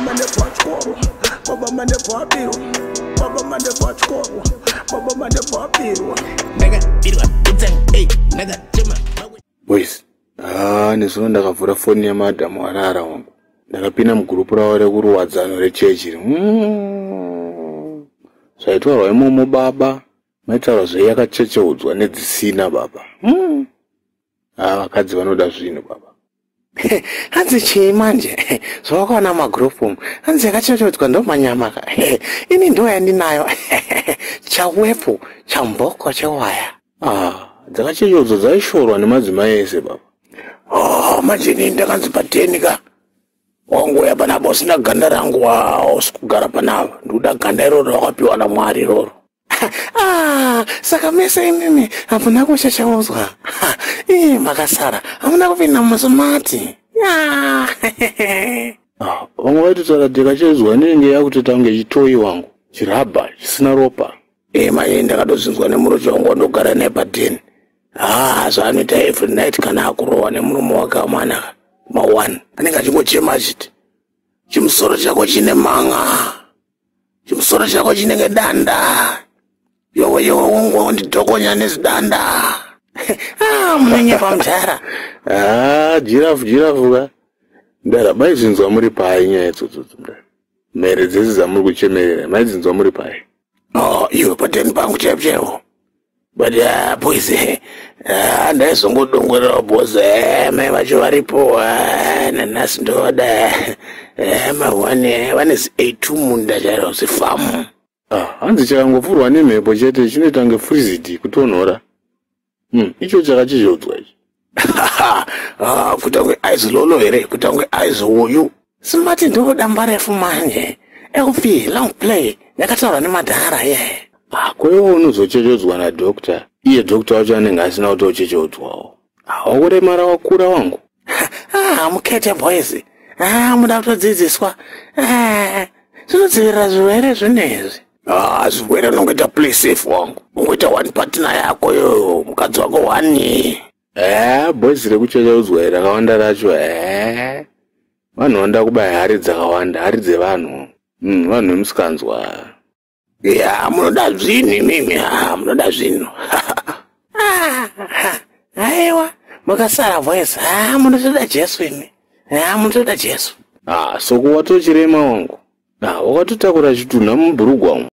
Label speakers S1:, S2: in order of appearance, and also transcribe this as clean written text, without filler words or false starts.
S1: Mandebvu atyorwa, Baba Mandebvu abirwa, Baba Mandebvu atyorwa, Baba Mandebvu abirwa.
S2: Ndakabirwa utsangu, ei, ndakachema.
S3: Boys, ah, nezuro ndakavhura foni yamadhamu arara wangu. Ndakapinda mugurupu ravo rekuruwadzano rechechi. Zvaitwarwa imomo baba, maitaurwa zveyakachecheudzwa nedzisina baba. Ah, vakadzi vanoda zvinhu baba.
S4: Hanzi chii manje zvawakaona magrupu umu? Hanzi yakachecheudzwa ndomanyama ka. Ini ndo yandinayo, chawepu chamboko chewaya.
S3: Ah, dzakachecheudzwa dzaishorwa nemadzimai ese baba.
S4: Oh, manje inini ndakanzi pateni ka wanguya panapa usina ganda rangu, hausi kugara panapa. Ndikuda ganda iroro wakapiwa naMwari iroro. Ah, saka mese imimi hamuna kuchecheudzwa? Ii, makasara, hamuna kupinda musumati.
S3: Ah, vamwe vaitotaura kuti yakachecheudzwa inenge yakutoita kunge chitoyi wangu, chirabha chisina ropa.
S4: E, manje ndakatozvinzwa nemurochi wangu wandogara naye padeni. Ah, zvaanoita every night kana akurohwa nemurume wake amwana ma1, anenge achingochema achiti, "Chimusoro chako chine manga, chimusoro chako chinenge danda, yowe yowe, wondidhokonya nezidanda." Ah, munonyepa mudhara.
S3: Ah, jirafu jirafu ka mudhara, maidzinzwa muri pai nyaya idzodzo mudhara? Mhere dzese dzamuri kuchemerera maidzinzwa muri pai?
S4: Oh, iwe, pateni pangu chaipo chaipo. But boys, ndaizongodongorerawo boys, mai vacho varipo. Nanhasi ndoda mahwane vane zi A2 munda chairo, zifamu.
S3: Ah, hanzi chakangopfurwa nemhepo chete chinoita kunge frizidi kutonhora. Icho chakachecheudzwa ichi.
S4: Ah, kuita kunge ice lolo here, kuita kunge ice uyu simati ndodamba refu manje, LP, long play, yakataurwa nemadhara ye.
S3: Ah, koiwo unozochecheudzwa nadoctor, iye doctor wacho anenge asina kutochecheudzwawo. Ah, wakuremara wakura wangu.
S4: Ah, mukete boys. Ah, muda kutodzidziswa. Ah, zvinodzivirira zvirwere zvinezvi. Ah, zvirwere unongoita play safe wangu, ungoita one partner yako yoyo, mukadzi wako one.
S3: Boys rekuchecheudzwa iri rakawanda racho. Vanhu vanoda kubaya hari dzakawanda, hari dzevanhu. Vanhu vemusikanzwa.
S4: Ya, munoda zvinhu imimi. Ah, munoda zvinhu. Ah, aiwa, makasara boys. Ah, munotoda Jesu imi. Ah, munotoda Jesu.
S3: Ah, soko watochirema wangu. Ah, wakatotakura chitunha mubhurugwa umu.